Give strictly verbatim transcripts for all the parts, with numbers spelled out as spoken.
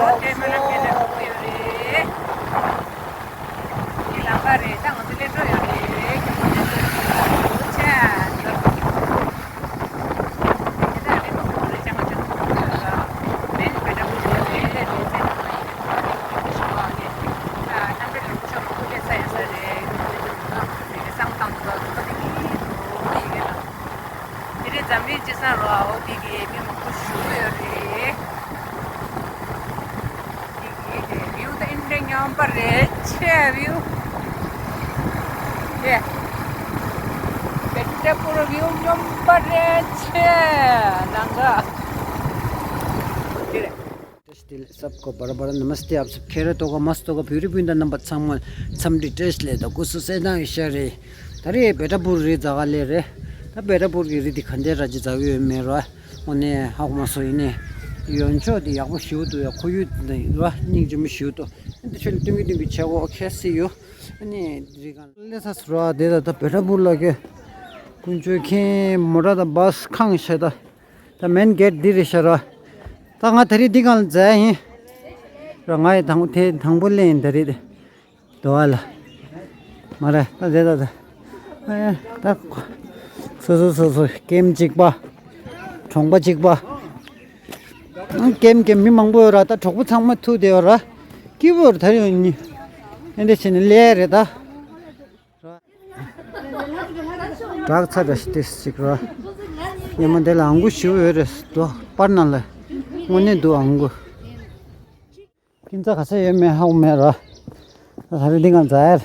ལམ་ཁ་རེད། ད་ང་ཚོ་སླེབས་འགྲོ་ཡོད་རེད། ཁྱོད་ཚོ་སླེབས་འགྲོ་ཡོད་རེད། ཁྱོད་ཚོ་སླེབས་འགྲོ་ཡོད་རེད། དེ་རིང་འཛམ་གླིང་སྤྱི་བསང་རོ་ཨའོ་དེ་གའི་མི་མང་པོ་ཞེ་པོ་ཡོད་རེད། དེ་གའི་བིའུ་ད་ཨིན་འདྲ་སྙོམས་པ་རེད་ཆེ་བིའུ། ཡེ། བེ་ཏྲ་པུར་བིའུ་སྙོམས་པ་རེད་ཆེ། ནང་ག་དེ་རེད། सबको बड़ा बड़ा नमस्ते। आप सब खैरियत होगा, मस्त होगा। प्यूरी बुंदा नंबर छांगमल छमडी टेस्ट ले द कुसु से ना इशारे। तरे बेटा बुर रे जगह ले रे। ता बेटा बुर की रीति खंडे राज जावे मेरा। ओने हाउ मसो इने योंचो दी यागो शिव तो या खोयु नहीं वा निंग जम शिव तो। तो चल तुम तुम भी छागो कैसे यो। अनि रिगन ले सा सुरा दे दा ता बेटा बुर लगे। कुंचो के मोरा दा बस खांग शेदा। ད་མེན་གེ་ཊི་འདི་རེད་ཤག་ར། ད་ང་ད་རེས་འདི་སྒང་ལ་འཛེགས་ཡིན། ར་ང་ཡི་དང་དེ་དང་པོ་ལེན་ད་རེས་དེ། དོ་ཨ་ལ། མ་རེད་ད་འཛེགས་ད་ད། ཨེ་ད། སོ་སོ་སོ་སོ་ཀེམ་གཅིག་པ། གྲོང་པ་གཅིག་པ། ཨང་ཀེམ་ཀེམ་མི་མང་པོ་ཡོད་ར། ད་གྲོགས་པོ་ཚང་མ་ཐུག་བསྡད་ཡོད་ར། སྐྱིད་པོ་ཡོད་ར། ད་རེས་ཡོང་ཉིན། ཨེ་འདྲ་བྱས་ནས་ལས་རེད་ད། བྲག་ཚ་འདྲ་ཞིག་ཏེ་ཞིག་ར། ཉི་མ་འདི་ལ་ཨང་གུ་ཞིག་ཡོད་རེད་དོ། པར་ནང་ལ་དངོས་གནས་འདུག་ཨང་གུ། ཁྱིམ་ཚ་ག་ཚ་ཡོད་མེད་ཧ་གོ་མེད་ར། ད་རེས་འདི་ང་འཛེགས་ཡ་རེད།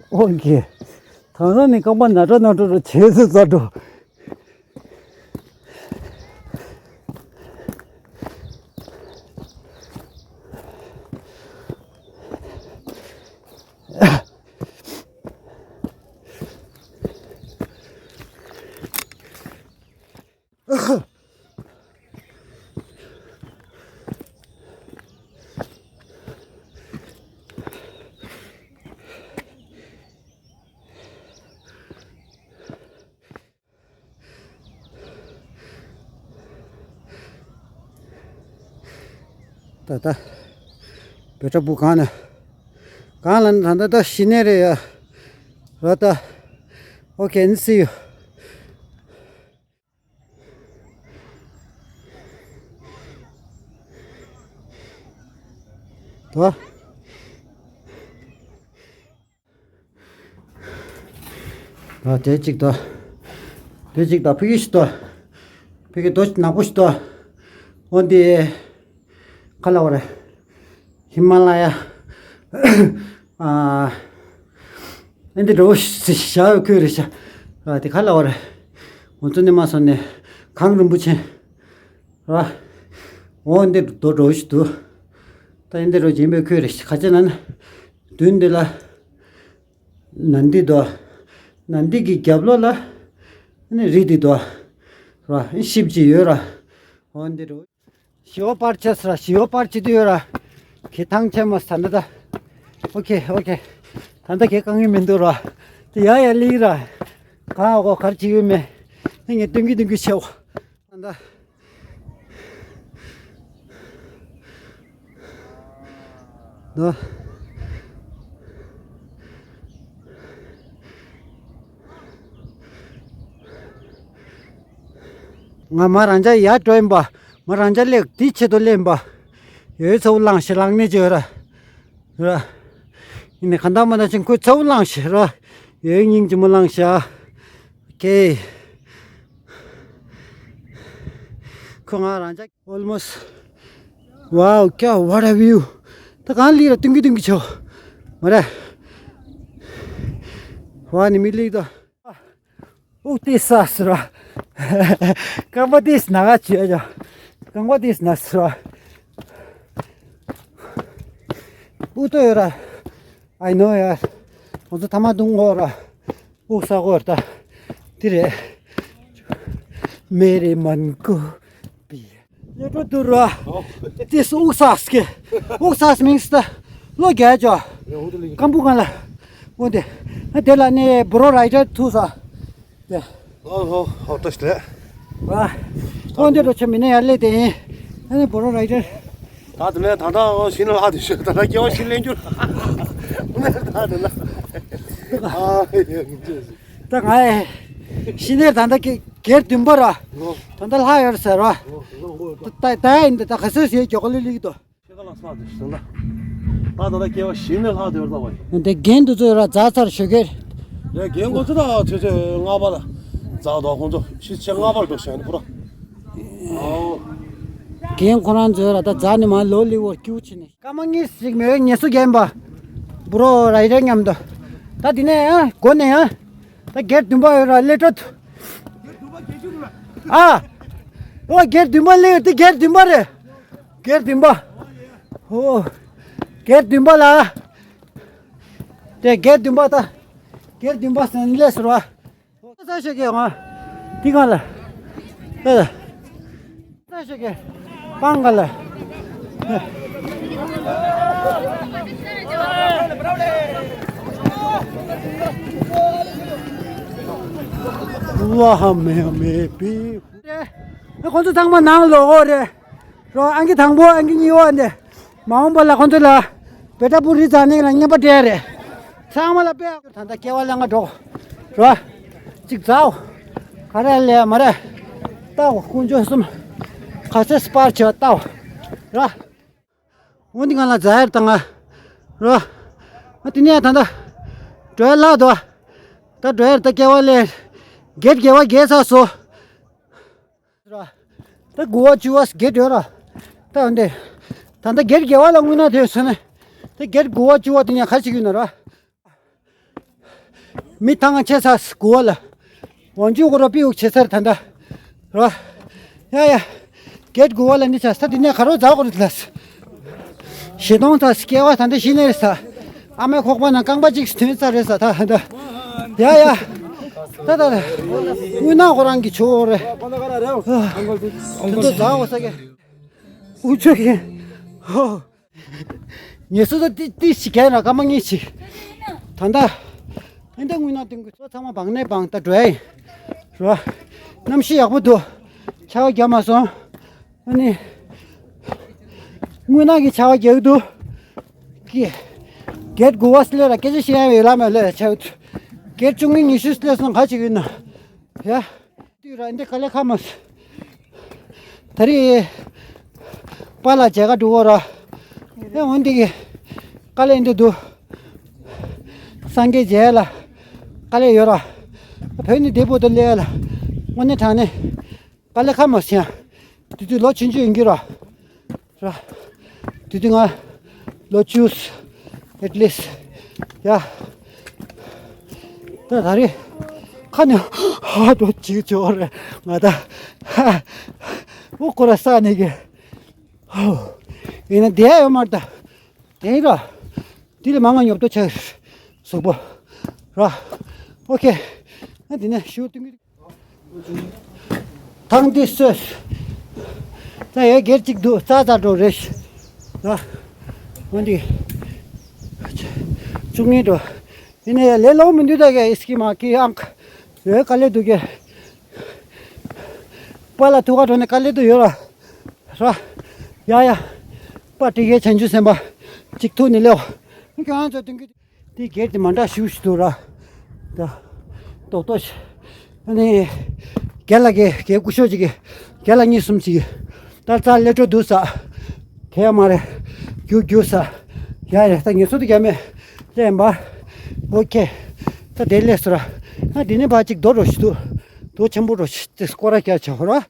ཨོ་ཀེ། ད་ནི་རྐང་པ་ན་ཀྲ་ན་ཀྲ་རུ་བྱེད་སུ་ཚ་འགྲོ། ད་ད། བེ་ཏྲ་བུ་གང་ན། གང་ལ་ན་ད་ད་ད་ཤི་ནས་རེད་ཡ། ར་ད། Okay, and see you. ད། ད་དེ་གཅིག་ད། དེ་གཅིག་ད་ཕ་གི་ཞིག་ད། ཕ་གི་རྡོ་ནག་པོ་ཞིག་ད། འོ་འདི། ག་ལ་བ་རེད། ཧི་མ་ལ་ཡ། ཨ། ཨེ་འདི་འགྲོ་ཞིག་བྱ་ཡོད་ཁུལ་རེད་ཤག་ཨ་དེ་ག་ལ་བ་རེད། ང་ཚོ་ནས་མ་སོང་ནས་གངས་རིན་པོ་ཆེ། ར། འོ་འདི་རྡོ་འགྲོ་ཞིག་འདུག་ད་ཨེ་འདི་རོ་སྦྱིན་པའི་ཁུལ་རེད་ཤག་ག་ཅི་ན་ན། མདུན་འདི་ལ། ནན་ཏི་དོ། ནན་ཏི་གི་རྒྱབ་ལོགས་ལ། ནི་རི་འདི་དོ། ར། ཤིབ་ཅིག་ཡོད་ར། འོ་འདི་རུ། ཞི་བ་པར་ཆས་ར། ཞི་བ་པར་ཆས་དུ་ཡོད་ར། གི་ཐང་ཆད་མ་ས་འདི་ད། ཨོ་ཁེ་ཨོ་ཁེ། ད་ལྟ་གི་དཀའ་ངལ་མི་འདུག་ར། དེ་ཡ་ཡ་ལི་ར། གང་ཨ་གོ་གར་ཅིག་ཡོད་མེད། ནི་ངས་སྟོན་གི་སྟོན་གི་ཆེ་བ། ད། ནོ། ང་མ་རང་ཅག་ཡར་འགྲོ་ཡིན་པ། མ་རང་ཅག་སླེབས་དེའི་ཆེད་དུ་སླེབས་ཡིན་པ། ཡོད་ཚ་བོ་ལངས་ཤེ་ལངས་ནས་བྱོས་ར། ར། ཡིན་ནས་ག་འདྲ་མ་འདྲ་ཕྱིན་ཁོས་ཚ་བོ་ལངས་ཤེ་ར། ཡོད་སྙིང་རྗེ་མོ་ལངས་ཤེ། ཨ། ཀེ། ཁོ་ང་རང་ཅག་almost། Wow, ཀྱ་what a view. ད་གང་ལི་ར་ཏུང་གི་ཏུང་གི་ཆོ། མ་ར། ཝ་ནི་མི་ལི་ད། ཨུ་ཏི་ས་སི་ར། རྐང་པ་ཏི་སི་ན་ག་ཅི་ཨ་ཅོ། རྐང་པ་ཏི་སི་ན་སི་ར། ཨུ་ཏོ་ཡོད་ར། I know ཡ། ང་ཚོ་ཐ་མ་དུང་ངོ་ར། དབུགས་ས་གོ་ར་ད། དེ་རེད། མེ་རི་མན་ཀུ་པི། ལེ་ཏོ་དུ་ར། ཏི་སི་དབུགས་ས་སི་ཀེ། དབུགས་ས་སི་མིང་སི་ད། ལོ་རྒྱ་ཅོ། ཀམ་པུ་གང་ལ། འོ་དེ། དེ་ལ་ནི་བུ་རོ་རའི་ཏར་ཐུག་ས། ཏེ། ཨོ་ཧོ་ཧོ་ཏོ་ཤི་ལེ། ཝ། ཁོང་འདི་རུ་ཆ་མི་ནས་ཡར་སླེབས་ཏེ་ཡིན། ཨ་ནི་བོ་རོ་རའི་ཌར། ད་དེ་ནས་ད་ལྟ་ཨོ་ཤི་ན་ལྷག་དེ་ཤོད་ད་ལྟ་སྐྱེ་བ་ཤི་ལེན་རྒྱུ། ད་དེ་ལ། ཨ་ཡེ་ཡེ། ད་ང་ཡེ། ཤི་ནས་ད་ལྟ་སྐྱེ་སྒེར་བདུན་པ་ར། ད་ལྟ་ལྷག་ཡོད་ཟེར་ར། ད་ད་ཡིན་ད་ད་ག་ཚོད་ཟེར་མགྱོགས་ལི་ལི་གི་དོ། ཁྱེད་ཀ་ལ་ས་དེ་ཞིག་ད། ད་ད་ལྟ་སྐྱེ་བ་ཞིག་ནས་ལྷག་དེ་བར་ད་བ་ཡིན། འདི་རྒན་དུ་ཚོད་ར་རྫ་ཚར་ཞོ་གེར། རེད་རྒན་ཁོ་ཚོ་ད་ཚོད་ཚོད་ལྔ་པ་ལ། རྫ་དོ་ཁོ་ཚོ་ཤི་ཆེ་ལྔ་པར་འགྲོ་ཞེས་ནི་ཁོ་ར། ཨོ། རྒན་ཁོ་རང་ཚོས་ར་ད་རྫ་ནི་མ་ལོ་ལི་བོར་སྐྱུག་ཆེ་ནི། སྐར་མ་གཉིས་ཤིག་མེད་ངལ་གསོ་རྒན་པ། བུ་རོ་ར་ཡི་རེ་མཉམ་དུ། ད་འདི་ནས་ཡང་སྒོ་ནས་ཡང་། ད་སྒེར་བདུན་པ་ཡོད་ར་སླེབས་འགྲོ་ཐུ། ཨ། ཨོ་སྒེར་བདུན་པ་སླེབས་ཡོད་དེ་སྒེར་བདུན་པ་རེད། སྒེར་བདུན་པ། ཨོ། སྒེར་བདུན་པ་ལ། དེ་སྒེར་བདུན་པ་ད། སྒེར་བདུན་པ་ཟེར་ནས་སླེབས་ཟེར་བ། ཨོ་ས་ཞོག་གེ་ང་། དེ་གང་ལ། ཨེ། ས་ཞོག་གེ། པང་ག་ལ། ཝ་ཧ་མེ་མེ་པི། ཨ་ཁོང་ཚོ་ཚང་མ་ནང་ལོག་གོ་རེད། རོ་ཨང་ཀི་དང་པོ་ཨང་ཀི་གཉིས་པ་འདི། མ་འོངས་པ་ལ་ཁོང་ཚོ་ལ། བེ་ཏྲ་བུ་རི་ཙ་ནིང་ལ་རྔན་པ་སྤྲད་རེད། ཚང་མ་ལ་དཔེ། ད་ལྟ་སྐྱེ་བ་ལེན་ག་འགྲོ། རོ། གཅིག་ཛའོ། ག་རེ་ལས་མ་རེད། ལྟའོ་དཀོན་མཆོག་གསུམ། ག་ཚད་སྤར་བྱེད་ལྟའོ། རོ། འོ་འདི་ང་ལ་ཛ་ཡར་བཏང་ང་། རོ། ཨ་དེ་ནས་ད་ལྟ། འགྲོ་ཡ་ལྷག་འདུག་ད་འགྲོ་ཡར་ད་སྐྱེ་བ་ལེན། གེད་དགེ་བ་རྒྱས་ཚར་སོ། ར། ད་དགུ་བ་བཅུ་བ་སྒེར་ཡོད་ར། ད་འོན་ཏེ། ད་ལྟ་སྒེར་དགེ་བ་ལ་དངོས་གནས་དེ་སོང་ནས། ད་སྒེར་དགུ་བ་བཅུ་བ་དེ་ཉག་ག་ཞིག་ཡོད་ན་ར། མི་ཐང་ང་ཆེ་ས་དགུ་བ་ལ། ཝང་ཅུ་གོ་ར་པི་འུག་ཆེ་སར་ད་ལྟ། ར། ཡ་ཡ། སྒེར་དགུ་བ་ལ་འདི་ཆ་ས་དེ་ནས་ག་རོ་ཛ་གོ་རི་ལ། ཞེ་སྟོང་ཚ་སྐྱེ་བ་ད་ལྟ་ཤི་ནས་རེད་ས། ཨ་མའི་ཁོག་པ་ན་རྐང་པ་གཅིག་ཐོན་ས་རེད་ས་ད་ཧ་ད། ཡ་ཡ། ད་ད་ད། དངོས་གནས་ཁོ་རང་གི་ཆོ་རེད། དེ་ཚོ་ཛ་འོ་ས་གི། འུ་ཆོ་གི། ཧོ། ངལ་གསོ་ད་ཏི་ཏི་ཞིག་གས་ན་སྐར་མ་གཉིས་ཤིག་ད་ད། ཨེ་འདྲ་དངོས་གནས་དེང་གི་ཚོ་ཚང་མ་བང་ནས་བང་ད་འགྲོ་ཡ་ཡིན། རོ། གནམ་གཤིས་ཡག་པོ་འདུག་ཆར་པ་བརྒྱབ་མ་སོང་། ཨ་ནི། དངོས་གནས་ཀྱི་ཆར་པ་རྒྱག་གི་འདུག་ཀི། སྒེར་དགུ་བ་སླེབས་ལ་སྐད་ཆ་བཤད་ཡ་ཡོད་ལ་མེད་ལ་ཆར་པ། སྒེར་བཅུ་གཉིས་ཉི་ཤུ་སླེབས་སོང་ག་ཅིག་ཡིན་ན། ཡ། དུས་ར་འདི་དཀའ་ལས་ཁག་མ་སོང་། ད་རེས། པཱ་ལགས་མཇལ་ཁ་འགྲོ་གོ་ར། ཨེ་འོན་ཏེ་གི། དཀའ་ལས་འདི་འདུག་སངས་རྒྱས་མཇལ་ལ། དཀའ་ལས་ཡོད་ར། བོད་ནས་བདེ་པོ་དུ་སླེབས་ལ། དངོས་གནས་དྲང་གནས། དཀའ་ལས་ཁག་མ་སོང་ཡ། དེ་དུས་ལོ་ཆུང་ཆུང་ཡིན་གྱི་ར། ར། དེ་དུས་ང་ལོ་བཅུ། at least ཡ། ད་ད་རེས་ཁ་ནས་ཧ་འགྲོ་ཅིག་ཅོ་རེད་ང་ད། ཧ། འུ་ཁོ་ར་ས་ནས་གི། ཧོ། ཡིན་ན་བསྡད་ཡོད་མ་རེད་ད། དེ་ར། དེ་ལས་མང་ང་ཉོབ་ཏོ་ཆགས། གཟུགས་པོ། ར། ཨོ་ཁེ། ང་དེ་ནས་ཞུ་ཏིང་། ཐང་འདི་སོས། ད་ཡ་སྒེར་གཅིག་འདུག་རྩ་རྩ་འགྲོ་རེད། ད། འོན་ཏེ། བཅུ་གཉིས་འགྲོ། ཡིན་ན་ཡ་ལས་སླ་པོ་མི་འདུག་ད་ག་ཨིས་ཀི་མ་ཀི་ཨང་། ཡོད་དཀའ་ལས་འདུག་ག་པཱ་ལགས་ཐུག་ག་འགྲོ་ནས་དཀའ་ལས་འདུག་ཡོད་ར། ར། ཡ་ཡ། པཱ་ཏི་གའི་བྱང་ཆུབ་སེམས་དཔའ། གཅིག་ཐུག་ནས་སླེབས། ཁྱོད་རང་ཚོ་དུང་གི། དེ་སྒེར་དེ་མ་འདྲ་ཞིག་ཞིག་འདུག་ར། ད། རྡོག་རྡོག་ཞིག་ཨ་ནི། རྒན་ལགས་ཀྱིས་རྒན་སྐུ་ཞབས་ཅིག་གིས། རྒན་ལགས་གཉིས་གསུམ་ཅིག་གིས། ད་རྩ་ལས་འཕྲོ་འདུག་ས། དེ་ཡང་མ་རེད། རྒྱུག་རྒྱུག་ས། ཡ་རེད་ད་ངལ་གསོ་དེ་རྒྱ་མེད། ལས་འབའ། ཨོ་ཁེ། ད་དེ་ལས་སོ་ར། ཨ་དེ་ནས་འབའ་ཅིག་རྡོ་རོ་ཞིག་འདུག་རྡོ་ཆེན་པོ་རོ་ཞིག་དེ་སྐོར་ར་རྒྱག་བྱ་ཧོ་ར། རྒྱ་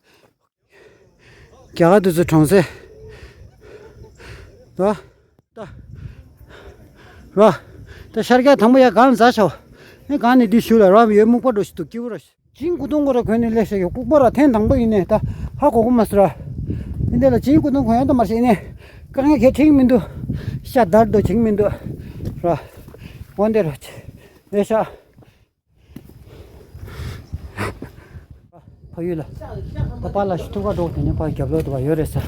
གར་དུ་ཚོ་གྲོང་གསེབ། ར། ད། ར། ད་ཤར་རྒྱག་དང་པོ་ཡ་གང་ཟ་ཆོག་ནི་གང་ནས་འདི་ཞུ་ལ་ར་ཡོད་སྨུག་པ་འགྲོ་ཞིག་ཏུ་སྐྱིད་པོ་ར། ཅིང་ཀུ་ཏུང་གོ་ར་གོན་ནས་སླེབས་ཤག་ཡོད་ལྐུགས་པ་ར་ཐེངས་དང་པོ་ཡིན་ནས་ད་ཧ་གོ་གོ་མ་སོ་ར། འདི་འདྲ་ལ་ཅིང་ཀུ་ཏུང་གོན་ཡ་ད་མ་ཤེས་ནས་དཀའ་ངལ་གས་ཁྲིག་མི་འདུག་ཤ་དར་དུ་བྱིང་མི་འདུག་ར། འོན་ཏེ་ར་ཆེ་ཨེ་ཤ། ཕ་ཡུལ་ལ། ད་པཱ་ལགས་ཤི་ཐུག་ག་འགྲོ་དེ་ནས་ཕ་རྒྱབ་ལོག་ཏུ་བ་ཡོད་རེད་ས།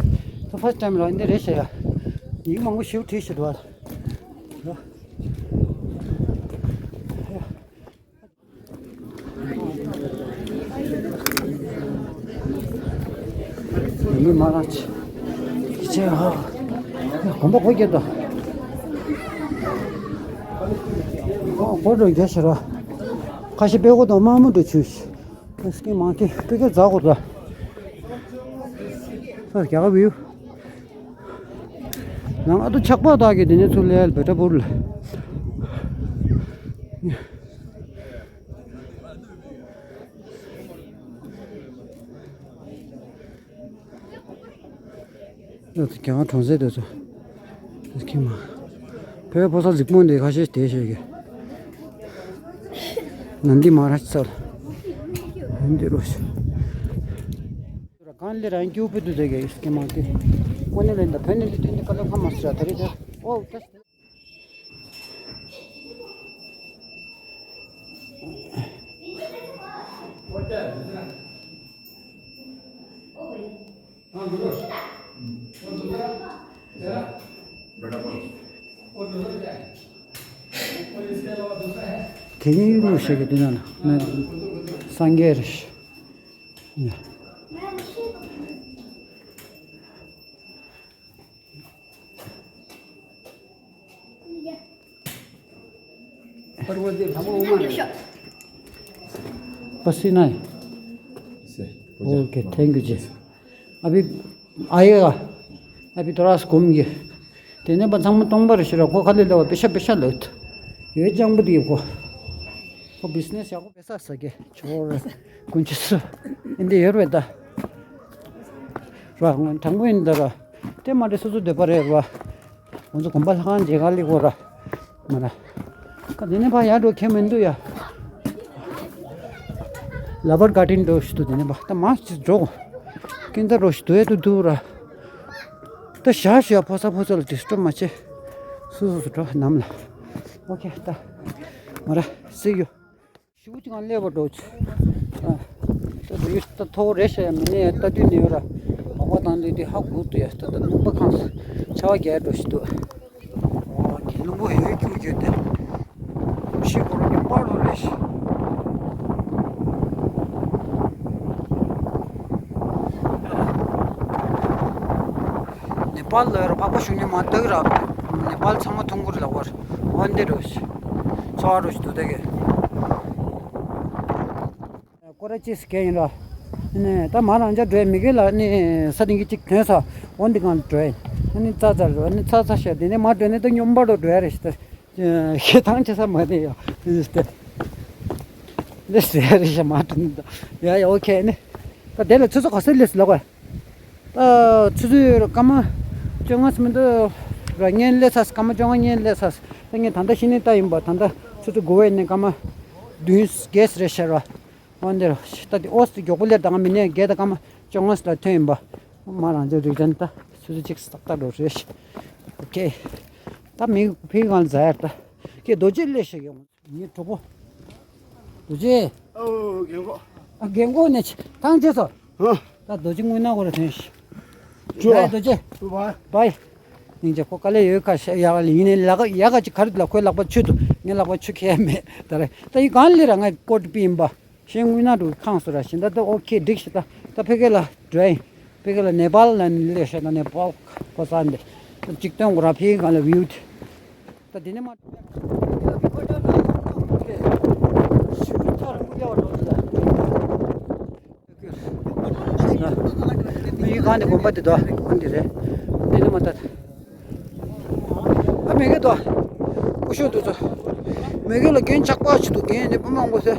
ད་first time ལ་འདི་རེད་ཤག་ཡ། ཡིག་མང་པོ་ཞིག་བྲིས་ཤི་འདུག་ཨ། ལ། ཡ། འདི་མ་ར་ཆེ། ཆེ་ཧ། དགོན་པ་གོ་རྒྱ་དང་། ཨོ་གོ་འགྲོ་རྒྱ་ཤར་བ། ཁ་ཤས་པད་གོ་དང་དམར་མོ་འགྲོ་ཆུ། སྐད་མང་ཐེ་པི་ཀ་རྫ་གོ་ད། ས་རྒྱ་ག་བིའུ། ནང་ཨ་ཏུ་ཆག་པ་དག་གི་དེ་ནས་ཚུར་ལེ་བེ་ཏྲ་པུར་ལ། ཨ་ཏུ་རྒྱ་ག་གྲོང་གསེབ་དེ་ཚོ། ཁྱིམ་མ། བོད་ཕོ་གསར་གཟིགས་མོ་འདི་ཁ་ཤས་དེ་ཤེས་གི། ནན་དི་མ་ར་ཤི་ཚལ། ཡིན་འདི་རུ་ཤི། གང་ལས་རང་སྐྱོ་པོ་དུ་དེ་གའི་སྐྱེ་མ་དེ། དངོས་གནས་ལས་འདི་བོད་ནས་ལས་དོན་འདི་དཀའ་ལས་ཁག་མ་སྲིད་ར་ད་རེས་དེ། ཨོ་ད། དེ་ཡིན་ལུགས་ཤིག་གི་དེ་ན་ན་སངས་རྒྱས་རེད། पर्वत देव थामा उमा। पसीना है। से, ओके, थैंक यू जी। अभी आएगा। अभी थोड़ा सा घूम के। དེ་ནས་པ་ཚང་མ་སྟོང་པར་ཤི་ར་ཁོ་ཁ་ལེ་ལ་བ་པེ་ཤ་པེ་ཤ་ལོད། ཡོད་ཅང་པོ་དེ་ཁོ། ཁོ་བི་ཛི་ནེ་སི་ཡག་པོ་པེ་ས་ས་གེ་ཆོར་ཀུན་ཆི་སུ་ཨིན་དེ་ཡོད་རེད་ད། ར་ངོ་དྲང་པོ་ཡིན་ད་ར། དེ་མ་དེ་སོ་སོ་འདོད་པ་རེད་ར། ང་ཚོ་གོམ་པ་ལྷག་འཇེ་ག་ལི་གོ་ར། མ་ར། ཀ་དེ་ནས་ཕ་ཡར་འགྲོ་ཁྱེད་མི་འདུག་ཡ། ལ་བར་ག་ཏིན་འགྲོ་ཞུ་དུ་དེ་ནས་ཕ་ད་མ་ཅི་འགྲོ། ཀིན་ད་རོ་ཞུ་དུ་ཡ་དུ་དུ་ར། ད་ཞག་ཞུ་ཡ་ཕོ་ས་ཕོ་ས་ལ་དྲི་སྤྲོ་མ་ཆེ། སུ་སུ་སུ་འགྲོ་ནམ་ལ། ཨོ་ཁེ་ད། མ་ར་སི་ཡུ། ཞུ་ཅི་གང་ལེ་བ་འགྲོ་ཆུ། ཨ། ད་དུ་ཡུ་ད་ཐོ་རེ་ཤ་ཡ་མི་ནས་ད་དུས་ནས་ཡོད་ར། བག་པ་དང་དུས་དུས་ཧ་གོ་དུ་ཡ་ད་ད་ནུམ་པ་ཁང་ཆ་བ་རྒྱལ་འགྲོ་ཞུ་དུ། ཨོ་གི་ལུང་པོ་ཧེ་ཁྱུག་གྱོད་དེ། ཤི་གོ་རོ་གི་པར་རོ་རེ་ཤི། ནེ་པཱལ་ལ་ཡོད་ར་འཕགས་པ་ཞུ་ནི་མ་བཏགས་ར། ནེ་པཱལ་ཚང་མ་ཐུང་གུར་ལ་བར་འོན་ཏེ་རོ་ཤི། ཚོ་བ་རོ་ཤི་དུ་དེ་གེ། ཀོ་ར་ཅི་སི་ཀེ་ཡིན་ར། ནི་ད་མ་རང་ཅག་འགྲོ་ཡ་མི་དགེ་ལ་ནི་ས་སྟེང་གི་གཅིག་ཐོན་ས་འོན་ཏེ་གང་འགྲོ་ཡ། ནི་ཙ་ཙ་རོ་ནི་ཙ་ཙ་ཤ་དེ་ནི་མ་འགྲོ་ནི་ད་སྙོམས་པ་རོ་འགྲོ་ཡ་རེ་ཤི་ད། ཞེ་ཐང་ཆེ་ས་མ་དེ་ཡ། ལེ་སི་རེ་ཤ་མ་འགྲོ་ནི་ད་ཡ་ཡ་ཨོ་ཁེ་ནི། ད་དེ་ལ་ཆུ་ཚོད་ག་ཚོད་ལེ་སི་ལོག་ག་ད་ཆུ་ཚོད་སྐར་མ་བཅོ་ལྔ་སུམ་དུ་ར་ངན་ལས་ཚ་སྐར་མ་བཅོ་ལྔ་ངན་ལས་ཚ། ད་ངས་ད་ལྟ་ཤི་ནས་ལྟ་ཡིན་པ། ད་ལྟ་ཆུ་ཚོད་དགུ་པའི་ནས་སྐར་མ་བདུན་བརྒྱད་རེ་ཤར་བ། འོན་ཏེ་ད་དེ་ཨོ་སི་མགྱོགས་པོ་ལས་ད་ང་མི་ནས་བརྒྱད་དང་སྐར་མ་བཅོ་ལྔ་ལ་ཐོན་ཡིན་པ། མ་རང་ཚོའི་རིག་གཞན་ད་ཆུ་ཚོད་གཅིག་ཏག་ཏག་འགྲོ་རེད། ཨོ་ཁེ། ད་མི་ཕི་གང་ཟ་ཡར་ད་ཁེ་རྡོ་རྗེ་ལས་ཤེས་ཡོང་། ངའི་གྲོགས་པོ། རྡོ་རྗེ། ཨོ་རྒན་གོག་ཨ་རྒན་གོག་ནས་ཐང་ཆད་སོང་། ཧ། ད་རྡོ་རྗེ་དངོས་གནས་ཁོ་ར་ཐོན་ཤི། ཅོ། ད་རྡོ་རྗེ། བ། བའི། སྙིང་རྗེ་ཁོ་དཀའ་ལས་ཡོད་ཁ་ཤས་ཡག་ལ་ཡིན་ནའི་ལག་ཡག་ག་ཅིག་ག་རེ་ལ་ཁོའི་ལག་པ་ཆུ་འདུག་ངའི་ལག་པ་ཆུ་ཁྱེར་མེད་ད་རེད། ད་ཡི་གང་ལས་ར་ང་ཀོ་ཏི་པི་ཡིན་པ། ཤེས་དངུལ་ན་འགྲོ་ཁང་སུ་ར་ཤེས་ད་ད་ཨོ་ཁེ་འགྲིག་ཤི་ད། ད་ཕ་གི་ལ་འགྲོ་ཡིན། ཕ་གི་ལ་ནེ་པཱལ་ལ་ནི་ལས་ཤེས་ད་ནེ་པཱལ་ཁོ་ས་འདི་ད་ཅིག་སྟོན་དགོས་ར་ཕ་གི་གང་ལ་བིའུ་དེ། ད་དེ་ནས་མ། མི་གང་ནས་དགོན་པ་དེ་དོ་འདི་རེད། དེ་ནས་མ་ད། ཨ་མི་གེ་དོ། ཀུ་ཤོ་དུ་ཚོ། མི་གེ་ལ་རྒན་ཆགས་པ་ཞིག་འདུག་རྒན་ནི་བུ་མང་པོ་ཚོ།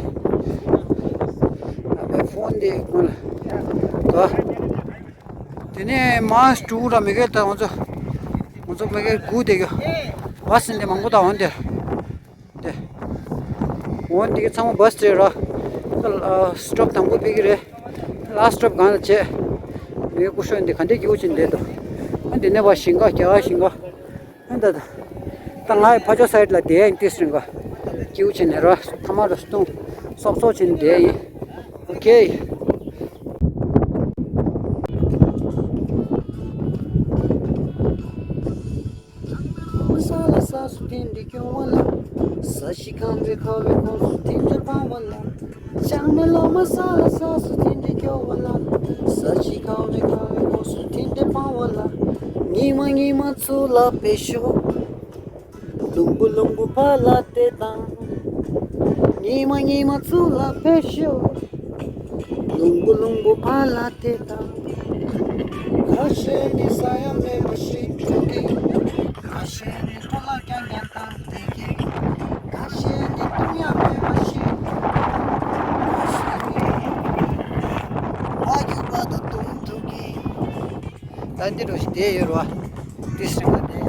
ཨ་བའི་ཕོན་དེ་ཀུན་ལ། དོ། དེ་ནས་མ་སྤྲུག་ར་མི་གེ་ད་ང་ཚོ། ང་ཚོ་མི་གེ་སྒུག་བསྡད་ཡོད། བ་སི་འདི་མང་པོ་དང་འོན་ཏེ། དེ། འོན་ཏེ་ཚང་མ་བ་སི་རེད་ར། ད་ལ་སི་ཊོབ་དང་པོ་ཕ་གི་རེད། ལ་སི་ཊོབ་གང་ལ་བྱེད། མི་གེ་ཀུ་ཤོ་འདི་ག་འདྲས་སྐྱིད་པོ་བྱས་བསྡད་འདུག་ཨ་འདི་ནས་བ་ཞིང་ཁ་རྒྱ་གར་ཞིང་ཁ། ཨ་ད་ད་ད་ང་ཕ་ཇོ་སའིཌ་ལ་བསྡད་ཡིན་ཏིས་རིང་ག་སྐྱིད་པོ་བྱས་ནས་ར་ཐ་མ་ར་སྟོང་སོབ་སོབ་བྱས་ནས་བསྡད་ཡིན། ཨོ་ཁེ། སུ་ཐིན་ཏེ་པང་བ་ལ། ཉི་མ་ཉི་མ་ཚུར་ལ་ཕེབས་ཤོག་ལུང་པོ་ལུང་པོ་ཕར་ལ་བལྟས་དང་། ཉི་མ་ཉི་མ་ཚུར་ལ་ཕེབས་ཤོག་ལུང་པོ་ལུང་པོ་ཕར་ལ་བལྟས་དང་། ཁ་ཤས་ནི་ས་ཡ་མེད་པ་ཞིག་འགྲོ་གི། ཁ་ཤས་ནི་ཐོ་ལ་རྐྱང་རྐྱང་བཏང་བསྡད་ཀྱི། ཁ་ཤས་ནི་བཏུང་ཡ་མེད་པ་ཞིག་འགྲོ་གི། ཁ་ཤས་ནི་མ་རྒྱུག་པ་དང་བཏུང་ཐུབ་ཀྱི། ད་འདི་འདྲ་ཞིག་བསྡད་ཡོད་རེད་བ། འདི་སྲིད་པ་དེ།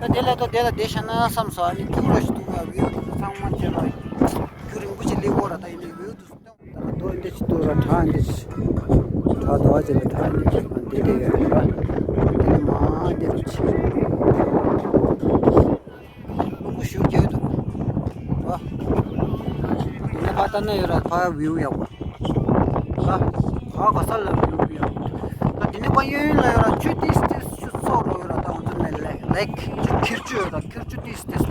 ད་དེ་ལ་ད་དེ་ལ་བསྡད་བཞག་ན་བསམ་སོང་། ཨ་ནི་ཁྱུག་ར་ཞིག་འདུག་བ། ཝིའུ་དེ་ཚང་མ་བྱས་ལ། རྒྱུན་རིང་པོ་ཞིག་སླེབས་ཡོད་རེད། ད་ཡིན་ནའི་ཝིའུ་དེ་ཚོ་སྟོན། ད་རྡོ་འདི་ཞིག་འདུག་ར། བྲག་འདི་ཞིག་བྲག་དོ་བ་བྱས་པའི་བྲག་འདི་ཞིག་མ་འདི་དེ་ཡོད་རེད་བ། འདི་ནི་མ་འདི་རུ་ཆེ། རླུང་བུ་ཞེ་པོ་རྒྱག་གི་འདུག་བ། འདི་ནས་ཕར་ལྟ་ན་ཡོད་ར། ཕར་ཝིའུ་ཡག་པོ། ད་ག་ག་ས་ལ་ཝིའུ་ཡག་པོ། ད་འདི་ནས་ཕར་གཡས་གཡོན་ལ་ཡོད་ར། ཆུ་ཏིས་ཏིས་ཆུ་ཚོགས་རོ་ཡོད་ར། ད་ང་ཚོ་ནས་ལེག་ལེག་ཆུ་འཁྱིལ་ཆུ་ཡོད་ར། འཁྱིལ་ཆུ་ཏིས་ཏིས་ལ་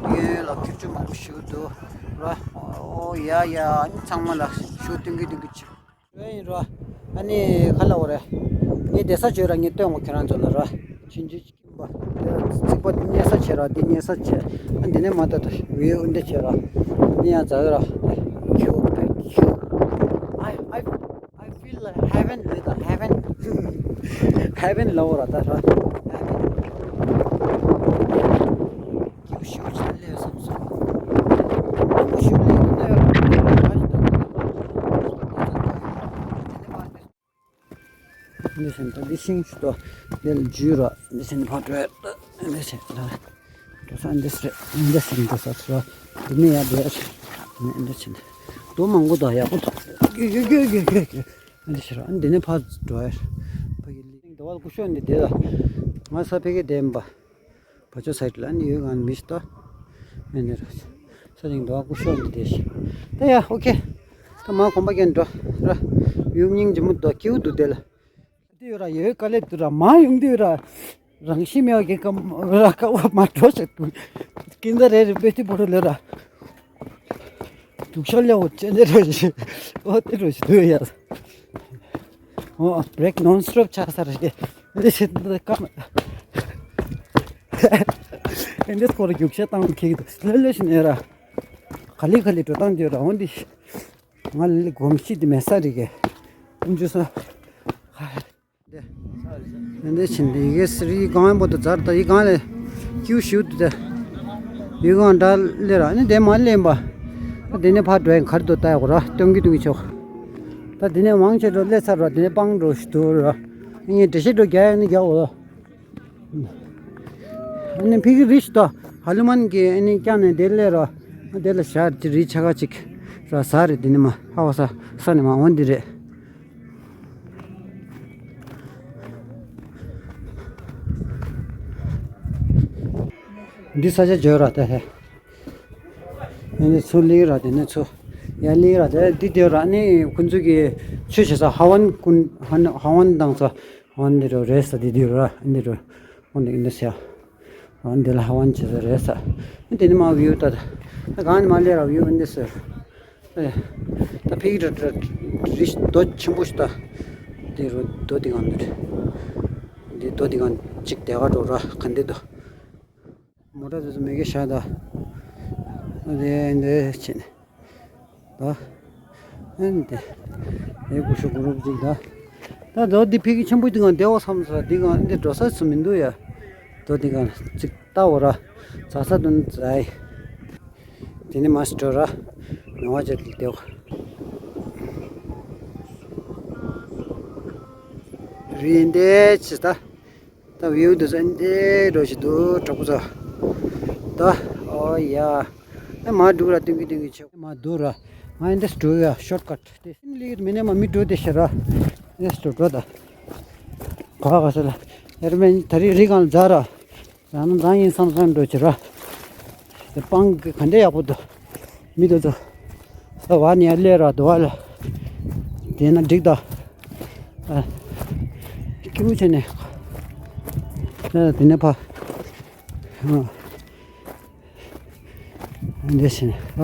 གཡས་གཡོན་ལ་འཁྱིལ་ཆུ་མང་པོ་ཞེ་པོ་འདུག་ར། ཨོ་ཡ་ཡ། ཨ་ནི་ཚང་མ་ལ་ཞུ་སྟོན་གི་སྟོན་གི་བྱེད། ཡིན་རོ། ཨ་ནི་ག་ལ་འོ་རེད། ངའི་བསྡད་ས་བརྗོད་ར། ངས་སྟོན་འོ་ཁྱེད་རང་ཚོ་ལ་རོ། ཆུང་ཆུང་ཅིག་ཡིན་པ། རྩིག་པ་འདི་གཉེར་ས་བྱེད་ར། འདི་གཉེར་ས་བྱེད། ཨ་འདི་ནས་མ་ལྟ་ད་ཝིའུ་འདི་བྱེད་ར། འདི་ཡང་འཛག་ར། ཁྱུག་ཁྱུག I, I, I feel like heaven with a heaven. Heaven ལ་འོ་ར་ད་ར། Heaven. ཁྱེའུ་ཞེ་པོ་ཅིག་སླེབས་བསམ་སོང་། ཁྱེའུ་ཞེ་པོ་སླེབས་ན་ཡོད་ར། འདི་ཟིན་ད་འདི་ཤིང་ཞིག་ཏོ། འདི་ལ་འཇུས་ར། འདི་ཟིན་ཕར་འགྲོ་ཡ། འདི་ཟིན་ད་འགྲོ་ས་འདི་སི་རེད། འདི་ཟིན་འགྲོ་ས་སི་ར། འདི་ནས་ཡར་འགྲོ་ཡ་ཞིག་འདི་ཟིན་རྡོ་མང་པོ་དང་ཡག་པོ་དང་། གྱོ་གྱོ་གྱོ་གྱོ། འདི་ཟིན་ར། འདི་ནས་ཕར་འགྲོ་ཡ། ཕ་གི་ལི་ཟླ་བ་སྐུ་ཞོགས་འདི་བསྡད་ལ། ང་ས་ཕ་གི་བསྡད་ཡིན་པ། བ་ཅོ་སའིད་ལ་ནི་ཡོད་གང་མི་ཤི་ཏོ། ཨེ་ནི་ར། ས་ཞིང་འདུག་ཨ། སྐུ་ཞོགས་འདི་དེ་ཤི། ད་ཡ་ཨོ་ཁེ། ད་མ་གོམ་པ་ཀྱང་འགྲོ་ར། ཡུམ་སྙིང་རྗེ་མོ་འདུག་སྐྱིད་པོ་འདུག་དེ་ལ། འདི་ཡོད་ར། ཡོད་དཀའ་ལས་འདུག་ར། མ་ཡོང་འདི་ཡོད་ར། རང་ཤི་མེད་པ་གི་ཀ་ར་ཀ་བ་མ་འགྲོ་ཤག་འདུག་ཀིན་ད་རེ་རེ་པེ་ཏི་པོ་རོ་ལེ་ར། དུག་ཤ་ལེ་འོ་ཅེ་ནེ་རོ་ཞི། འོ་དེ་རོ་ཞི་འདུག་ཡ། འོ་བྷེ་རེག་ནོན་སི་ཊོབ་ཆགས་ས་རེད། འདི་ཤི་འདི་ཀ་མ། འདི་སྐོར་རྒྱུག་ཤ་བཏང་ཁེག་འདུག་ལེ་ལེ་ཞི་ནེ་ར། ག་ལི་ག་ལི་འགྲོ་སྟངས་འདི་ར་འོ་འདི། ང་ལི་གོམས་གཤིས་འདི་མེད་ས་རེད་གི། ཀུན་འཇུ་ས། འདི་འདི་ཕྱིན་འདི་ཡི་གེ་སི་རི་གང་བོ་དུ་ཛར་ད་ཡི་གང་ལས་ཀྱུ་ཤུ་དུ་ད་ཡི་གང་འདྲ་ལེ་ར་ནི་དེ་མ་ལེན་པ། ད་དེ་ནས་ཕར་འགྲོ་ཡིན་གར་དུ་ལྟ་ཡག་ར་སྟོན་གི་སྟོན་གི་ཆོག་ད་དེ་ནས་མང་ཆེ་འགྲོ་ལེ་ཚར་ར་དེ་ནས་སྤང་འགྲོ་ཞུ་དུ་ར་ངས་འདྲེ་ཤེ་འགྲོ་རྒྱ་ཡག་ནི་རྒྱག་འོ། ཨ་ནི་ཕི་གི་རི་ཤི་ཏོ་ཧ་ལུ་མན་གི་ཨ་ནི་ཀྱང་ནས་དེ་ལེ་ར་དེ་ལ་ཞར་ཅི་རི་ཆ་ག་ཅིག་ར་ས་རེད་དེ་ནི་མ་ཧ་བ་ས་ས་ནི་མ་འོན་དེ་རེད། འདི་ས་ཆ་བརྗོད་ར་ད་ཧེ། འདི་ཚུར་ལི་ར་དེ་ནས་ཚུར་ཡར་ལི་ར་དེ་འདི་དེ་ར་ནི་ཁོ་ཚོ་གི་ཆོས་བྱེད་ས་ཧ་ཝན་ཀུན་ཧ་ཧ་ཝན་དང་ས་ཧ་ཝན་འདི་རུ་རེད་ས་འདི་དེ་ར་འདི་རུ་འོན་ཏེ་འདི་ཟེར། འོ་འདི་ལ་ཧ་ཝན་བྱེད་ས་རེད་ས། འདི་ནི་མ་བིའུ་ད་ད་གང་ནི་མ་ལས་ར་བིའུ་འདི་ཟེར། ཨེ། ད་ཕིག་ར་ར་རི་རྡོ་ཆེན་པོ་ཞིག་ད། དེ་རུ་རྡོ་དེ་གང་འདི་རེད། འདི་རྡོ་དེ་གང་གཅིག་དེ་ག་འགྲོ་ར་ག་འདི་ད། མོ་ཊ་དེ་ཚོ་མེ་གེ་ཤ་ད། དེ་འདི་ཕྱིན། ད། ཨན་དེ། དེ་ཀུ་ཤུ་གུ་རུབ་ཅིག་ད། ད་རྡོ་འདི་ཕིག་གི་ཆེན་པོ་དེ་གང་བདེ་བོ་བསམ་ས་དེ་གང་འདི་འགྲོ་ས་སུ་མི་འདུག་ཡ། རྡོ་དེ་གང་ཅིག་ལྟ་འོ་ར། ཛ་ས་དོན་ཛའི། དེ་ནི་མ་སི་འགྲོ་ར། མེ་བ་ཅིག་བདེ་བོ། རི་འདི་ཕྱི་ད། ད་བིའུ་དུ་ཟ་འདི་འགྲོ་ཞིག་འདུག་གྲོགས་པོ་ཚོ། ད་ཨོ་ཡ། ཨེ་མ་འགྲོ་ར་ཏིང་གི་ཏིང་གི་ཆེ་མ་འདུག་ར། ང་འདི་འགྲོ་ཡ་ཤོར་ཀཊ་དེ་ལིག་མི་ནེ་མ་མི་འགྲོ་དེ་ཤ་ར། འདི་འགྲོ་འགྲོ་ད། ག་ག་ས་ལ། ཨེར་མེན་ད་རི་རི་གང་ལ་འཛར་ར། ད་ནི་ད་ཡིན་བསམ་བསམ་འགྲོ་ཅི་ར། དེ་སྤང་གི་ག་འདྲ་ཡག་པོ་འདུག་མི་དེ་ཚོ། ས་བ་ནས་ཡར་སླེབས་ར་དུ་བ་ལ། དེ་ན་འགྲིག་ད། ཨ། སྐྱིད་པོ་བྱས་ནས། ཨ་དེ་ནས་ཕ། ཨ། འདི་བྱས་ནས་ཨ།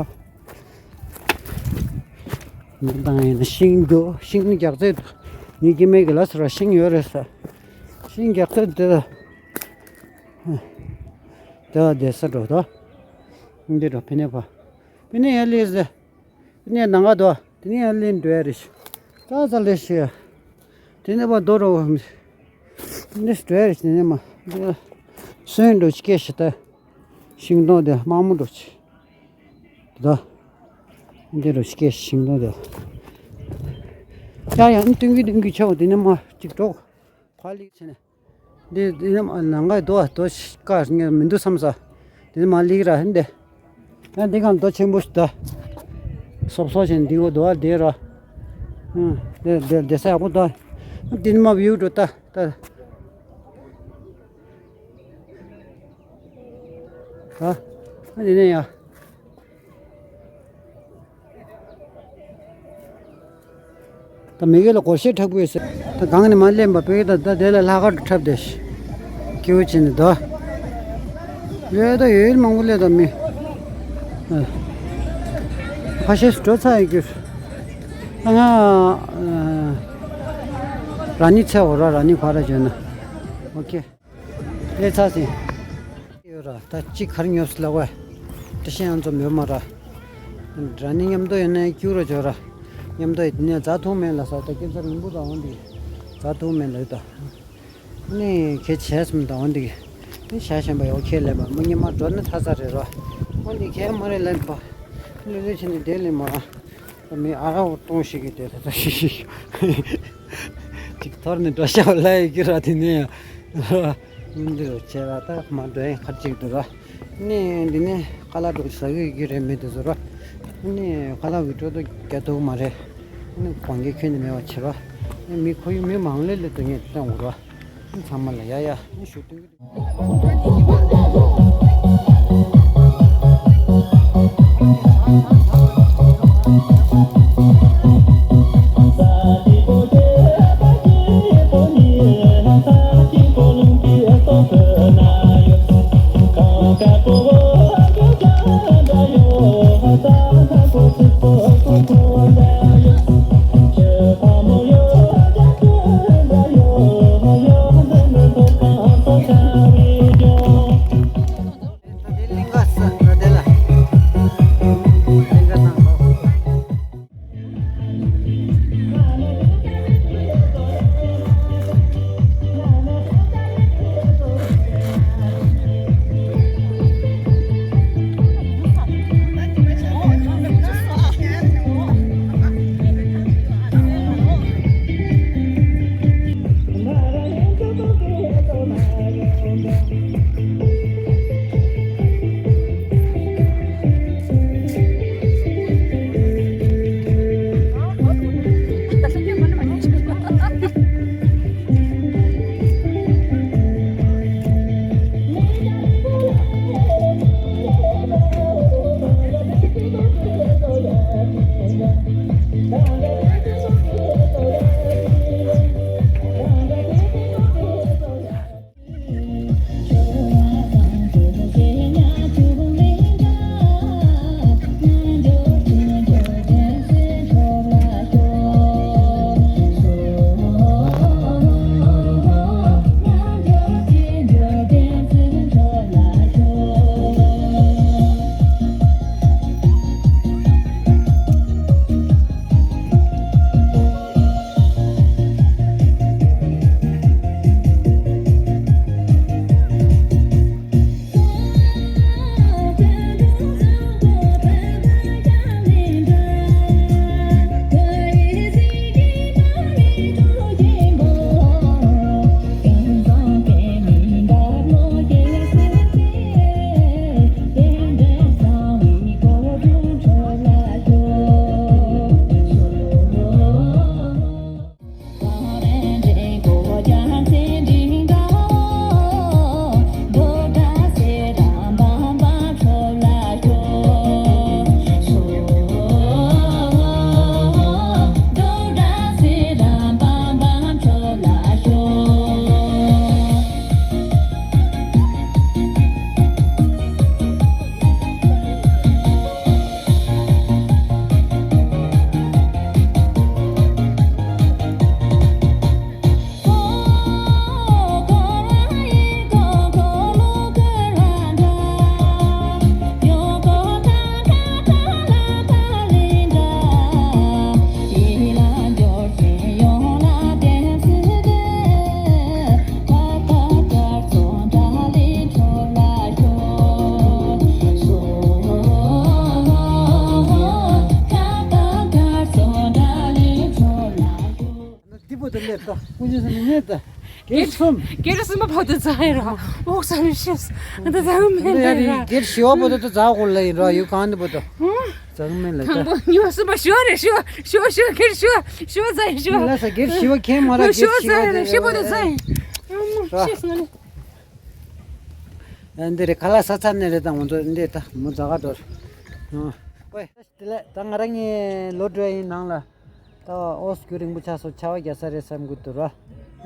འདི་དང་ཡིན་ན་ཤིང་འདུག་ཤིང་རྒྱག་རྩེ་འདུག་ངའི་སྐྱེ་དམན་གྱི་ལ་ཟེར་བ་ཤིང་ཡོད་རེད་ས། ཤིང་རྒྱག་རྩེ་འདི་ལ། དེ་བ་བསྡད་ས་འགྲོ་ད། འདི་འགྲོ་ཕི་ནས་ཕ། ཕི་ནས་ཡར་སླེབས་ཟེར། ཕི་ནས་ནང་ག་འགྲོ། དེ་ནས་ཡར་སླེབས་འགྲོ་ཡ་རེད་ཤག་ཙག་ཙག་ལས་ཤི་ཡ། དེ་ནས་ཕ་རྡོ་རོ། འདི་འགྲོ་ཡ་རེད་ཤག་དེ་ནས་མ། སོན་འགྲོ་ཅི་སྐད་ཤི་ད། ཤིང་སྡོང་དེ་དམར་མོ་འགྲོ་ཅི། ད། འདི་རུ་སྐད་ཤིང་སྡོང་དེ། ཡ་ཡ་ཨ་ནི་ཏིང་གི་ཏིང་གི་ཆའོ་དེ་ནས་མ་གཅིག་གྲོགས། ཁ་ལིག་བྱས་ནས། འདི་འདི་ནས་མ་ནང་ག་རྡོ་རྡོ་ཤི་ཀ་ངས་མི་འདུག་བསམ་ས། དེ་ནས་མ་ལིག་ར་འདི། ཡང་འདི་གང་རྡོ་ཆེན་པོ་ཞིག་ད། སོབ་སོབ་བྱས་ནས་འདི་གོ་རྡོ་བ་འདི་ར། ཨང་། འདི་འདི་འདི་ས་ཡག་པོ་ད། འདི་ནས་མ་བིའུ་འགྲོ་ད་ད། ཨ། འདི་ནས་ཡ། ད་མི་གེ་ལ་སྒོར་གཞས་འཁྲབ་དགོས་ཟེར། ད་གང་ནས་མ་སླེབས་པ་བོད་ད་ད་དེ་ལ་ལྷག་དཀར་དུ་འཁྲབ་བསྡད་ཤག་སྐྱིད་པོ་བྱས་ནས་ད། ལོས་ད་ཡོད་མང་པོ་སླེབས་ད་མི། ཨ། ཁ་ཤས་སུ་འགྲོ་ཚར་ཡོད་རྒྱུ། ད་ང་། ཨ། ར་ནི་ཚེ་འོ་ར་ར་ནི་ཕ་ར་བྱོན་ན། ཨོ་ཁེ། ཨེ་ཚ་སི། ཡོད་ར་ད་ཅི་གར་ཉོབ་སི་ལ་བ། ཏི་ཤེ་ཡང་ཚོ་མེད་མ་ར། ར་ནི་མཉམ་དུ་ཡོད་ན་སྐྱུ་ར་འཇོ་ར། མཉམ་དུ་ཡོད་ནས་རྫ་ཐུང་མེད་ལ་ས་ད་སྐྱེ་ཚར་རིང་པོ་དང་འོན་ཏེ། རྫ་ཐུང་མེད་ལ་ཡོད་ད། ནི་ཁྱེད་བྱས་སམ་དང་འོན་ཏེ། ནི་ཤ་ཞན་པ་ཡོད་ཁྱེད་ལས་པ་མི་ཉི་མ་འགྲོ་ནི་ཐ་ཚ་རེད་ར། འོན་ཏེ་ཁྱེད་མ་རེད་ལན་པ། ལུས་ལུས་ཕྱིན་ནས་བསྡད་ལེ་མ། མི་ཨ་ར་འོ་གཏོང་ཞིག་གི་དེ་ད་ཤི་ཤི་ཤི། ཅིག་ཐོར་ནས་འགྲོ་ཤག་ལ་ཡི་གི་ར་དེ་ནས། འདི་རུ་ཆེ་ར་ད་མ་འགྲོ་ཡིན་ཁར་ཅིག་འདུག་ར། ནས་འདི་ནས་ཁ་ལག་འགྲོ་ཟ་གི་གི་རེད་མི་འདུག་ཟེར་ར། ནས་ཁ་ལག་གི་འགྲོ་དུ་རྒྱ་ཐུག་མ་རེད། ནས་གོང་གི་ཁྱོན་ནས་མེད་པ་ཆེ་ར། ནས་མི་ཁོ་ཡི་མི་མང་ལེ་ལེ་དུ་ངས་བཏང་འོ་ར། ཚང་མ་ལ་ཡ་ཡ་ནས་ཞུ་དུས། ད་ཀུན་གྱི་སེམས་ནི་ད། སྒེར་གསུམ། སྒེར་གསུམ་པ་བར་དུ་འཛག་ཡིན་རོ། འོག་ས་ནས་ཤེས། ཨ་ད་འཛག་མེད་ད་ཡ་ར། སྒེར་བཞི་པ་བར་དུ་ད་འཛག་དགོས་ལ་ཡིན་རོ། ཡུལ་གང་འདི་བར་དུ། འཛག་མེད་ལ་ད། དང་པོ་གཉིས་པ་གསུམ་པ་བཞི་པ་རེད། བཞི་པ་བཞི་པ་བཞི་པ་སྒེར་བཞི་པ་བཞི་པ་འཛག་ཡིན་བཞི་པ། ལ་ས་སྒེར་བཞི་པ་ཁྱེད་མ་ར། སྒེར་བཞི་པ་འཛག་ཡིན་རེད། བཞི་པ་བར་དུ་འཛག་ཡིན། ཤེས་སོང་ལ། ཨ་འདི་རེད། ཁ་ལག་ཟ་ཚར་ནས་རེད། ད་ང་ཚོ་འདི་ད་མོ་ཛ་ག་འགྲོ་རེད། ཨོའི། དེ་ལས་ད་ང་རང་གཉིས་ལོ་འགྲོ་ཡིན་ནང་ལ། ད་ཨོ་སྐུ་རིང་པོ་ཆགས་སོང་། ཆར་པ་རྒྱག་ས་རེད་བསམ་གི་འདུག་ར།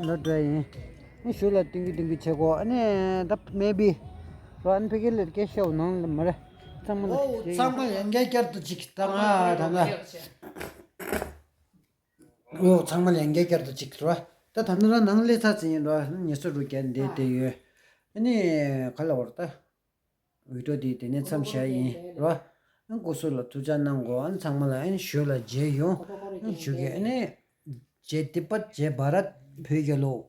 ལོ་འགྲོ་ཡིན། ཨ་གཞུག་ལ་སྟོན་གི་སྟོན་གི་བྱེད་དགོས། ཨ་ནི་ད་མེ་བི་ར། ཨ་ནི་ཕ་གི་ལ་སྐད་ཤོད་ནང་ལ་མ་རེད། ཚང་མ་ལ། ཨོ་ཚང་མ་ཡང་བསྐྱར་བསྐྱར་དུ་ཅིག་ད་ང་ད་ང་། ཨོ་ཚང་མ་ལ་ཡང་བསྐྱར་བསྐྱར་དུ་ཅིག་ར། ད་ད་ནི་ར་ནང་སླེབས་ཚར་ཟིན་ཡིན་ར། ཉི་ཤུ་རུ་བརྒྱ་འདས་བསྡད་ཡོད། ཨ་ནི་ག་ལ་བར་ད། འུད་སྒྲོག་དེ་དེ་ནས་མཚམས་བཞག་ཡིན་རོ། ཨ་སྐུ་གཟུགས་ལ་ཐུགས་ཅག་གནང་དགོས། ཨ་ཚང་མ་ལ་ཨ་ཞོལ་ལ་མཇལ་ཡོང་། ཨ་ཞུ་གི། ཨ་ནི་རྗེ་ཏི་པད་རྗེ་བྷ་རད་བོད་རྒྱལ་ལོ།